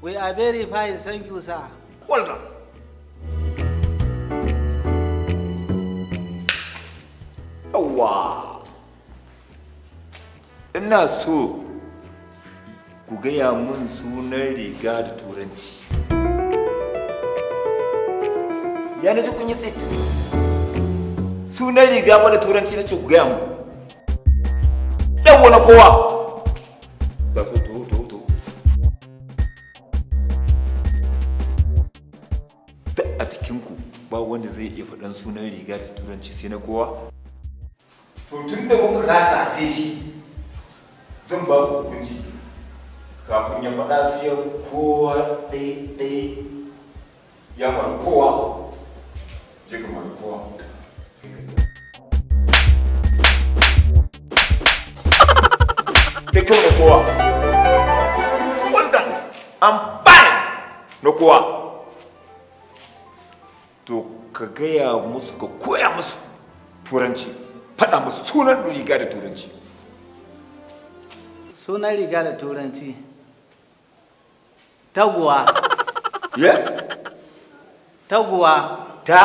We are very fine, thank you, sir. Well done. Yawwa. Ina so ku gaya mun sunan riga da Turanci. Ya na ji kun yi tsit. Sunan riga ba da Turanci na ce ku gaya mun. Yawwa, na kowa. Ba so to to to. Duk a cikinku ba wanda zai iya faɗan sunan riga da Turanci sai na kowa. To tun da kuka kasa sai shi, zan ba ku hukunci. Kafin ya faɗa su ya kowa ɗaya ɗaya ya faru kowa. Je ka mari kowa. Da kyau na kowa. Well done. I'm fine. Na kowa. To ka gaya musu, ka koya musu Turanci. Faɗa musu sunan riga da Turanci. Sunan riga da Turanci. Taguwa. Yeah? Taguwa. Ta.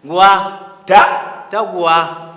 Guwa. Ta. Taguwa.